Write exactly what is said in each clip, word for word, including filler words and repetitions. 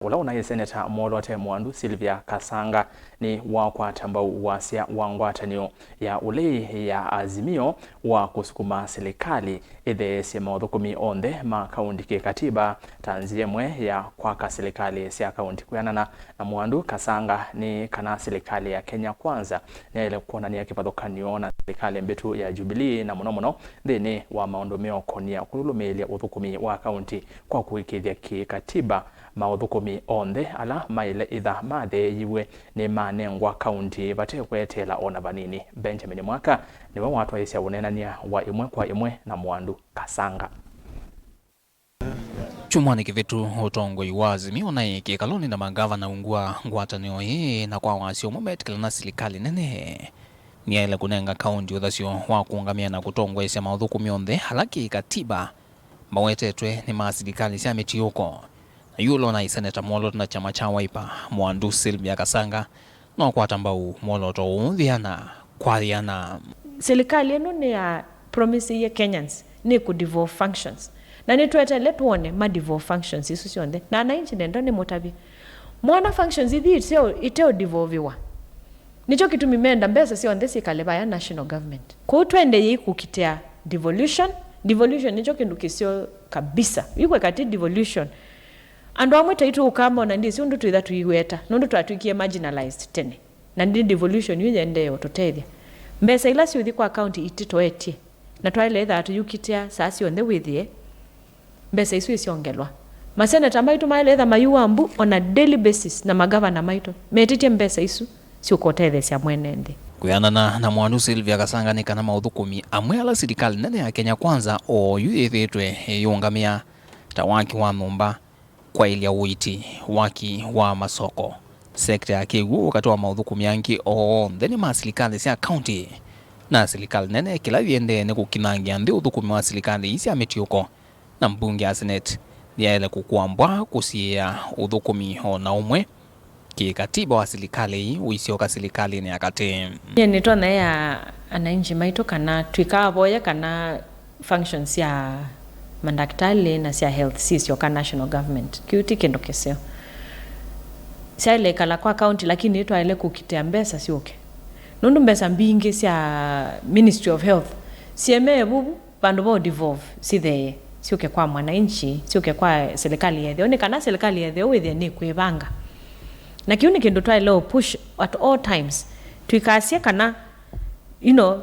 ũla ũnaĩ seneta mwoloote Mwandu Sylvia Kasanga nĩwakwata mbau wasya wa ngwatanĩo ya ũlei ya Azimio wa kũsukuma silikalĩ ĩtheesye maũthũkũmi onthe ma kaunti kĩkatiba ta nzĩa ĩmwe ya kwaka silikalĩ sya kaunti. Kwĩanana na Mwandu Kasanga nĩ kana silikalĩ ya Kenya Kwanza nĩyaĩle kwonany'a kĩvathũkany'o na silikalĩ mbĩtu ya Jubilee, na mũno mũno nthĩnĩ wa maũndũ meũkonia kũlũlũmĩĩlya ũthũkũmi wa kaunti kwa kũĩkĩĩthya kĩkatiba maũthũkũmi onthe ala maĩle ĩtha matheeiw'e nĩmanengwa kaunti vate kweteela o na vanini. Benjamin Mwaka nĩwe watwaĩsya ũneenany'a wa ĩmwe kwa ĩmwe na Mwandu Kasanga. Kyumwanĩ kĩvĩtu, ũtongoi wa Azimio ũnaĩ kĩkalonĩ na mangavana ungu wa ngwatanĩo ĩĩ, na kwa wasya ũmwe metĩkĩlana silikalĩ nene nĩyaĩle kũnenga kaunti ũthasyo wa kũũngamĩa na kũtongoesya maũthũkũmi onthe ala kĩkatiba mawetetwe nĩ ma silikalĩ sya mĩtiũko. Na yu ũla ũnaĩ seneta mwoloote na kyama kya Wiper, Mwandu Sylvia Kasanga, nũkwata mbau mwolooto ũũ yĩana kwa yĩana. Silikalĩ ĩno nĩ ya promiseie Kenyans nĩ kũ devolve functions, na nĩtweteele twone ma devolve functions isu syonthe. Na ananchi nenda nĩmũtavye, mwana functions ithi ite ũ devolviwa. Nĩkyo kĩtumi menda mbesa syonthe syĩkale vaya national government. Kwoou twendeei kũkitĩa devolution. Devolution nĩkyo kĩndũ kĩseo kabisa. Yu kweka ti devolution. Andũ amwe taitũ ũkamona ndĩsĩ ũndũ twĩtha tũiweta, nũndũ twatw'ĩkie marginalized tene. Na ndi devolution yu yendee ũtũtethya. Mbesa ila syũthi kwa county ititoetye, na twaĩle ĩthaa tũyũkitĩa saa syonthe wĩthĩe mbesa isu isyongelwa. Maseneta maitũ maĩle ĩtha mayũa mbu on a daily basis, na magavana maitũ metĩtye mbesa isu syũka ũtetheesya mwene nthĩ. Kwĩanana na Mwandu Sylvia Kasanga nĩ kana maũthũkũmi amwe ala silikalĩ nene ya Kenya Kwanza oyu yĩthĩĩtwe ĩyũngamĩa, ta waki wa nyũmba, kwaĩlya ũiiti, waki wa masoko, sekta ya kĩw'ũ, katĩ wa maũthũkũmi angĩ onthe nĩ ma silikalĩ sya kaunti. Na silikalĩ nene kĩla yĩendee nĩ kũkinangĩa nthĩ ũthũkũmi wa silikalĩ ii sya mĩtiũko, na mbunge ya Senate nĩyaĩle kũkũa mbwa kũsiĩĩa ũthũkũmi o na ũmwe kĩkatiba wa silikalĩ ii ũisyoka silikalĩnĩ ya katĩ. Nyie nĩtonya ya ananchi maitũ kana twĩkavoye kana functions sya mandaktalĩ na sya health sisyoka national government. Kĩu ti kĩndũ kĩseo. Syaĩle ĩkala kwa county, lakini nĩtwaĩle kũkitĩa mbesa syũke, nũndũ mbesa mbingĩ sya Ministry of Health syemee vuvu vandũ va devolve, sitheeye, syũke kwa mwananchi, syũke kwa serikali ya ĩtheo, nĩ kana serikali ya ĩtheo wĩthĩe nĩkwĩvanga. Na kĩu nĩ kĩndũ twaĩle ũ push at all times. Tũikasye kana, you know,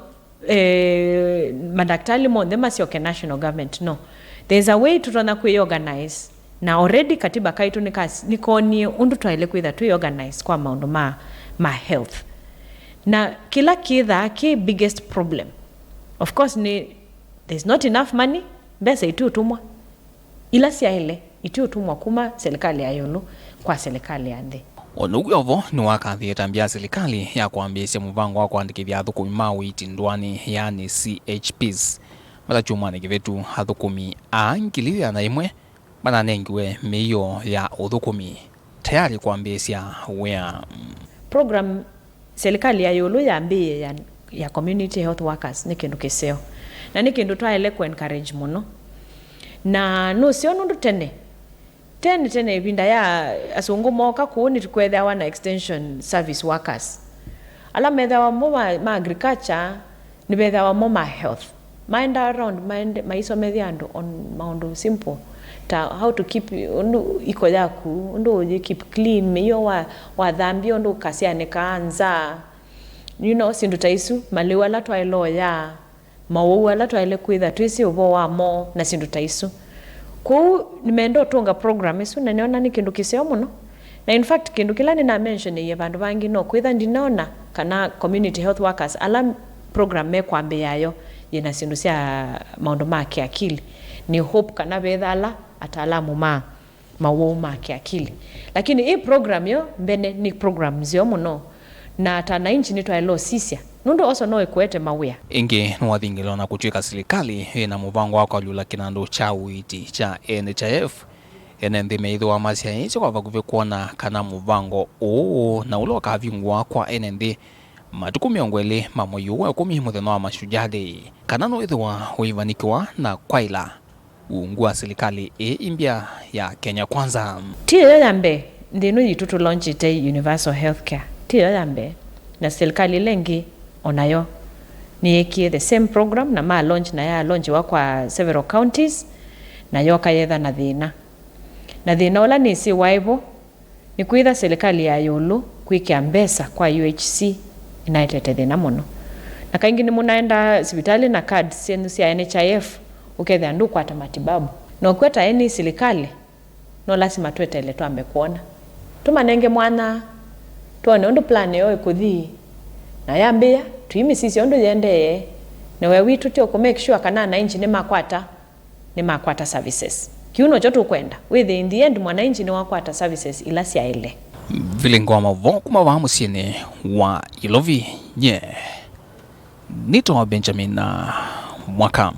eh, madakitali monthe masyoke national government. No. There's a way tũtonya kwĩorganize. Na already katiba kaitũ nĩkas-, nĩkonie ũndũ twaĩle kwĩtha twĩ organize kwa maũndũ ma, ma health. Na kĩla kĩthaa kĩ biggest problem, of course, nĩ there's not enough money, mbesa itiũtũmwa. Ila syaĩle itiũtũmwa kuma serikali ya ĩũlũ kwa serikali ya nthĩ. O na ũu wĩ o vo, nĩwakathie ĩtambya ya silikalĩ ya kwambĩĩsya mũvango wa kũandĩkĩthya athũkũmi ma ũiiti ndũanĩ, yaani C H Ps. Mata kyumwanĩ kĩvĩtu, athũkũmi aa ngili ĩana ĩmwe mananengiwe mĩio ya ũthũkũmi tayarĩ kwambĩĩsya wĩa. Program serikali ya ĩũlũ yambĩĩe ya, ya community health workers nĩ kĩndũ kĩseo, na nĩ kĩndũ twaĩle kũ encourage mũno. Na nũseo nũndũ tene, tene, tene, ĩvinda ya asũngũ mooka kũũ, nĩtũkwethĩawa na extension service workers. Ala methĩawa mo ma, ma agriculture, nĩvethĩawa mo ma health. Maenda around, maende, maisomethya andũ on maũndũ simple, ta how to keep, ũndũ iko yaku, ũndũ ũyĩ keep clean, mĩio wa, wathambia, ũndũ ũkasyanĩkaa nza, you know, syĩndũ ta isu, malĩu ala twaĩle ũya, maũwau ala twaĩle kwĩtha twĩsĩ ũvoo wamo, na syĩndũ ta isu. Kwoou nĩmeenda ũtũnga program ĩsu, na nĩona nĩ kĩndũ kĩseo mũno. Na in fact, kĩndũ kĩla nĩnamentioneie vandũ vangĩ, no kwĩtha ndinona kana community health workers ala program mekwambĩĩa yo yĩna syĩndũ sya maũndũ ma kĩakili. Nĩ hope kana vetha ala ataalamu ma maũwau ma kĩakili. Lakini ĩ program yo mbene nĩ program nzeo mũno, na ta ananchi nĩtwaĩle ũsisya, nũndũ oso no ĩkũete mawĩa. Ĩngĩ, nĩwathingĩlwa na kũtw'ĩka silikalĩ ĩna mũvango wa kwalyũla kĩnandũ kya ũiiti kya N H I F, ene nthĩ meĩthĩwa masyaĩĩsye kwa vakuvĩ kwona kana mũvango ũũ na ũla ũkavingũa kwa ene nthĩ matukũ mĩongo ĩlĩ ma mwei ũũ wa ĩkũmi, mũthenya wa Mashujaa Day, kana nũĩthĩwa ũivanĩkĩwa na kwaĩla ungu wa silikalĩ ĩĩ ĩmbya ya Kenya Kwanza. Ti ĩyo ya mbee nthĩ ĩno yitũ tũlaunchĩte universal healthcare. Ti ĩyo ya mbee. Na silikalĩ ĩla ĩngĩ o nayo nĩyeekie the same program na ma launch na ya launchiwa kwa several counties na yoka yetha na thĩna. Na thĩna ũla nĩsĩ waĩ vo nĩ kwĩtha silikalĩ ya ĩũlũ kwĩkĩa mbesa kwa U H C ĩnaetete thĩna mũno. Na kaingĩ nĩmũnaenda sivitalĩ na card syenyu sya N H I F ũkethĩa ndũkwata matibabu. Na ũkw'a ta ene silikalĩ, no lasima tweteele twambe kwona. Tũmanenge mwanya twone ũndũ plan yoo ĩkũthi. Na yambĩĩa, tũimĩsisya ũndũ yĩendee. Na wĩa witũ ti ũkũ make sure kana anainji nĩmakwata nĩmakwata services. Kĩu nokyo tũkwenda. Wĩthĩe in the end mwananchi nĩwakwata services ila syaĩle. Vilingo wa maũvoo kuma vaa mũsyĩnĩ wa Ilovi, nye nĩtawa Benjamin Mwaka.